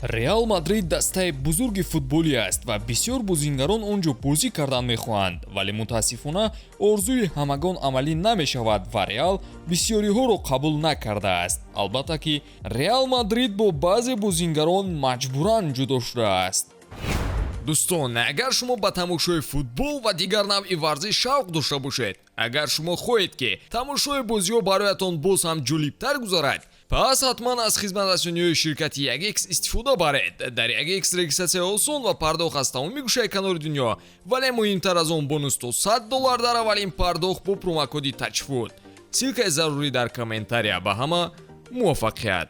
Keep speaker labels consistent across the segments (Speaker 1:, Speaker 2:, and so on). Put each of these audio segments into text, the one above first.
Speaker 1: Реал Мадрид дастаи бузурги футболӣ аст ва бисёр бозингарон он ҷо бозӣ кардан мехоҳанд, вале мутаассифона, орзуи ҳамагон амалӣ намешавад ва Реал бисёриҳоро қабул накардааст. Албатта ки Реал Мадрид бо баъзе бозингарон маҷбуран ҷудо шудааст. Дӯстон, агар шумо ба тамошои футбол ва дигар навъи варзиш шавқ дошта бошед, агар шумо хоҳед, ки тамошои бозиҳо бароятон боз ҳам ҷолибтар гузарад, пас ҳатман аз хизматрасониҳои ширкати 1X истифода баред. Дар 1X регистратсия осон ва пардохт аз тамоми гӯшаи канори дунё, вале муҳимтар аз он, бонус то 100 доллар дар аввалин пардохт бо промокоди ТАЧФУТ. Ссылкаи зарурӣ дар комментария. Ба ҳама муваффақият!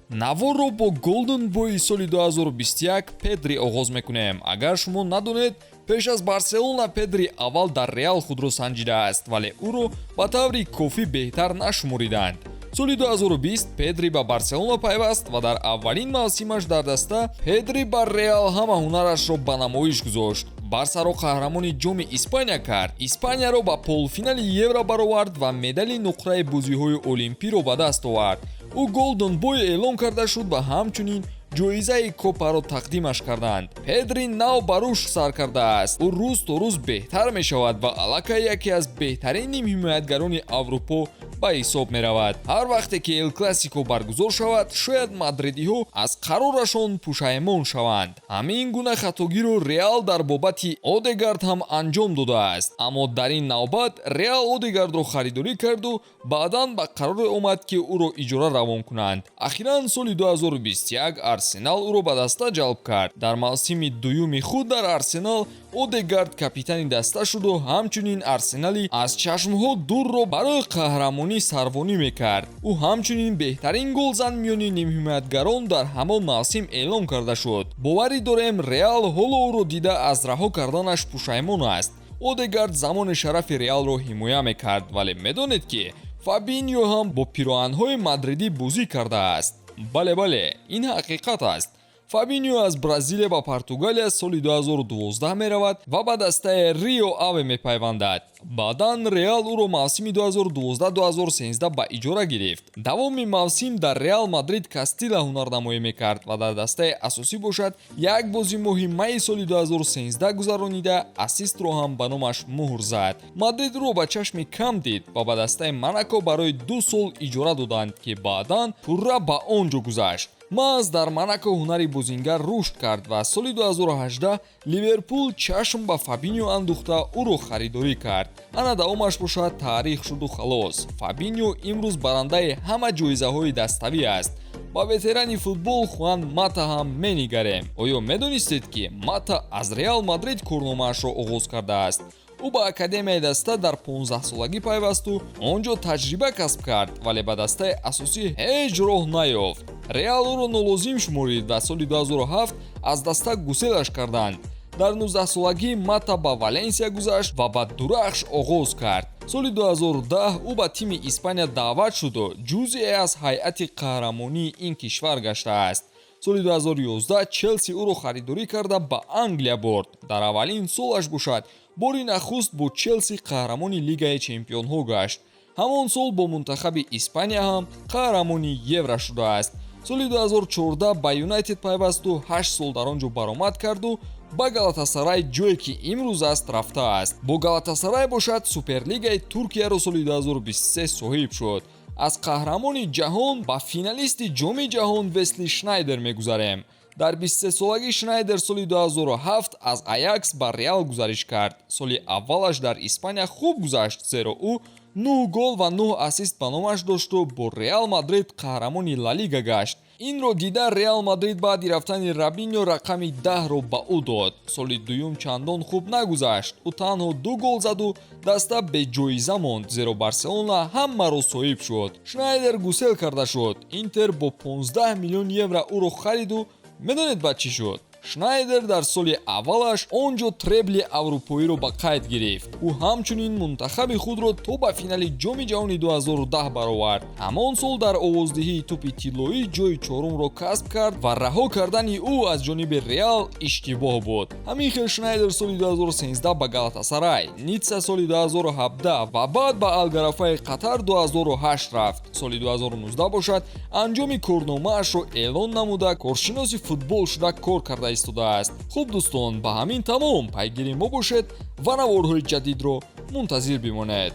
Speaker 1: Наворро бо Golden Boy соли 2021 Педри оғоз мекунем. Агар шумо надонед, пеш аз Барселона Педри аввал дар Реал худро санҷидааст, вале ӯро ба таври кофӣ беҳтар нашумориданд. Соли 2020 Педри ба Барселона пайваст ва дар аввалин мавсимаш дар даста Педри бар Реал ҳама ҳунарашро ба намоиш гузошт. Барсаро қаҳрамони Ҷоми Испания кард, Испанияро ба полуфинали Евро баровард ва медали нуқраи бозиҳои олимпиро ба даст овард. Ӯ Golden Boy эълон карда шуд ва ҳамчунин ҷоизаи Копаро тақдимаш карданд. Педри нав ба рушд сар кардааст. Ӯ рӯз то рӯз беҳтар мешавад ва аллакай яке аз беҳтарин нимҳимоятгарони Аврупо ба ҳисоб меравад. Ҳар вақте ки Эл Классико баргузор шавад, шояд мадридиҳо аз қарорашон пушаймон шаванд. Ҳамин гуна хатогиро Реал дар бобати Одегард ҳам анҷом додааст, аммо дар ин навбат Реал Одегардро харидорӣ карду баъдан ба қароре омад, ки ӯро иҷора равон кунанд. Ахиран соли 2021 Арсенал ӯро ба даста ҷалб кард. Дар мавсими дуюми худ дар Арсенал Одегард капитани даста шуду ҳамчунин Арсенали аз чашмҳо дурро барои қаҳрамонӣ сарвонӣ мекард. Ӯ ҳамчунин беҳтарин голзан миёни нимҳимоятгарон дар ҳамон мавсим эълон карда шуд. Боварӣ дорем, Реал ҳоло ӯро дида аз раҳо карданаш пушаймон аст. Одегард замони шарафи Реалро ҳимоя мекард, вале медонед, ки Фабиньо ҳам бо пироҳанҳои мадридӣ бозӣ кардааст? Бале, бале, ин ҳақиқат аст. Фабиньо аз Бразилия ба Португалия соли 2012 меравад ва ба дастаи Рио Аве мепайвандад. Баъдан Реал ӯро мавсими 2012-2013 ба иҷора гирифт. Давоми мавсим дар Реал Мадрид Кастила ҳунарнамоӣ мекард ва дар дастаи асосӣ бошад, як бози моҳи майи соли 2013 гузаронида, ассистро ҳам ба номаш муҳр зад. Мадрид ӯро ба чашми кам дид ва ба дастаи Монако барои 2 сол иҷора доданд, ки баъдан пурра ба он ҷо гузашт. Маҳз дар Монако ҳунари бозингар рушд кард ва соли 2018 Ливерпул чашм ба Фабиньо андӯхта, ӯро харидорӣ кард. Ана давомаш бошад, таърих шуду халос. Фабиньо имрӯз барандаи ҳама ҷоизаҳои даставӣ аст. Ба ветерани футбол Хуан Мата ҳам менигарем. Оё медонистед, ки Мата аз Реал Мадрид корномаашро оғоз кардааст? Ӯ ба академияи даста дар 15-солагӣ пайвасту он ҷо таҷриба касб кард, вале ба дастаи асосӣ ҳеҷ роҳ наёфт. Реал ӯро нолозим шуморид ва соли 2007 аз даста гуселаш карданд. Дар 19-солагӣ Мата ба Валенсия гузашт ва ба дурахш оғоз кард. Соли 2010 ӯ ба тими Испания даъват шуду ҷузъе аз ҳайати қаҳрамонии ин кишвар гаштааст. Соли 2011 Челси ӯро харидорӣ карда, ба Англия бурд. Дар аввалин солаш бошад, бори нахуст бо Челси қаҳрамони Лигаи чемпионҳо гашт. Ҳамон сол бо мунтахаби Испания ҳам қаҳрамони Евро шудааст. Соли 2014 ба Юнайтед пайвасту 8 сол дар он ҷо баромад карду ба Галатасарай, ҷое ки имрӯз аст, рафтааст. Бо Галатасарай бошад, Суперлигаи Туркияро соли 2023 соҳиб шуд. Аз қаҳрамони ҷаҳон ба финалисти Ҷоми ҷаҳон Весли Шнайдер мегузарем. Дар 23-солагӣ Шнайдер соли 2007 аз Аякс ба Реал гузариш кард. Соли аввалаш дар Испания хуб гузашт, зеро ӯ 9 гол ва 9 ассист ба номаш дошту бо Реал Мадрид қаҳрамони Ла Лига гашт. Инро дида, Реал Мадрид баъди рафтани Робиньо рақами 10-ро ба ӯ дод. Соли дуюм чандон хуб нагузашт. Ӯ танҳо ду гол заду даста беҷоиза монд, зеро Барселона ҳамаро соҳиб шуд. Шнайдер гусел карда шуд. Интер бо 15 миллион евро ӯро хариду медонед, баъд чӣ шуд? Шнайдер дар соли аввалаш он ҷо требли аврупоиро ба қайд гирифт. Ӯ ҳамчунин мунтахаби худро то ба финали Ҷоми ҷаҳони 2010 баровард. Ҳамон сол дар овоздиҳии тӯпи тиллоӣ ҷои чорумро касб кард ва раҳо кардани ӯ аз ҷониби Реал иштибоҳ буд. Ҳамин хел Шнайдер соли 2013 ба Галатасарай, Ницца соли 2017 ва баъд ба Алгарафаи Қатар 2008 рафт. Соли 2019 бошад, анҷоми корномаашро эълон намуда, коршиноси футбол шуда кор карда истодааст. Хуб, дӯстон, ба ҳамин тамом. Пайгири мо бошед ва наворҳои ҷадидро мунтазир бимонед.